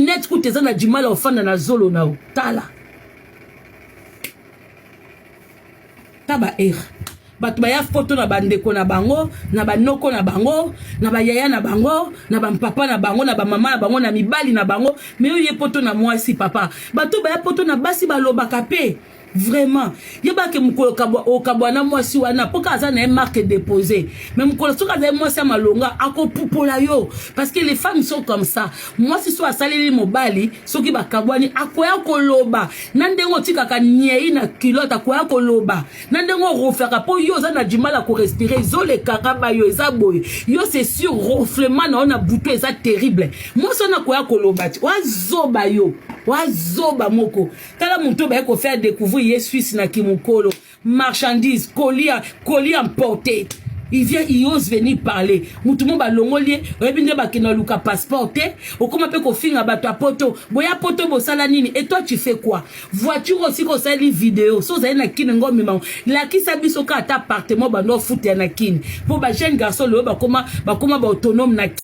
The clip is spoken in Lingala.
Net kutu eza na du mal ofanda na zolo na yo. Tala. Ta ba erreur. Bato baya foto na bandeko na bango, na banoko na bango, na bayaya na bango, na bampapa na bango, na bamama na bango, na mibali na bango. Mais oyo ye poto na mwasi papa. Bato baya poto na basi balobaka pe. Vraiment yeba ke mokolo okabwa na mwasi wana mpo kaka aza na ye marque déposée, mais mokolo soki azali mwasi ya malonga akopupola yo, parce que les femmes sont comme ça. Mwasi so asaleli mobali, soki bakabwani, akoya koloba na ndenge otikaka niei na culotte, akoya koloba na ndenge oroflaka mpo yo oza na du mal ya korespirer, ezolekaka bayo eza boye. Yo, c'est sûr, ronflement na yo na butu eza terrible. Mwasi wana akoya koloba ti wazoba yo, wazoba moko. Tala moto baye kofaire découvrir ye Suisse na kimokolo, marchandise, colis, colis emporté. Il vient, il ose venir parler. Mutu mo balongoli ye, oyebi nde bakende baluka passeport te. Okóma mpe kofinga bato ya poto. Boya poto, bosala nini? Et toi, tu fais quoi? Voiture osika osali video, so ozali na Kini ngo omema, lakisa biso ka ata appartement bando ofutela na Kini, mpo bajeune garçon loyo bakóma baautonome na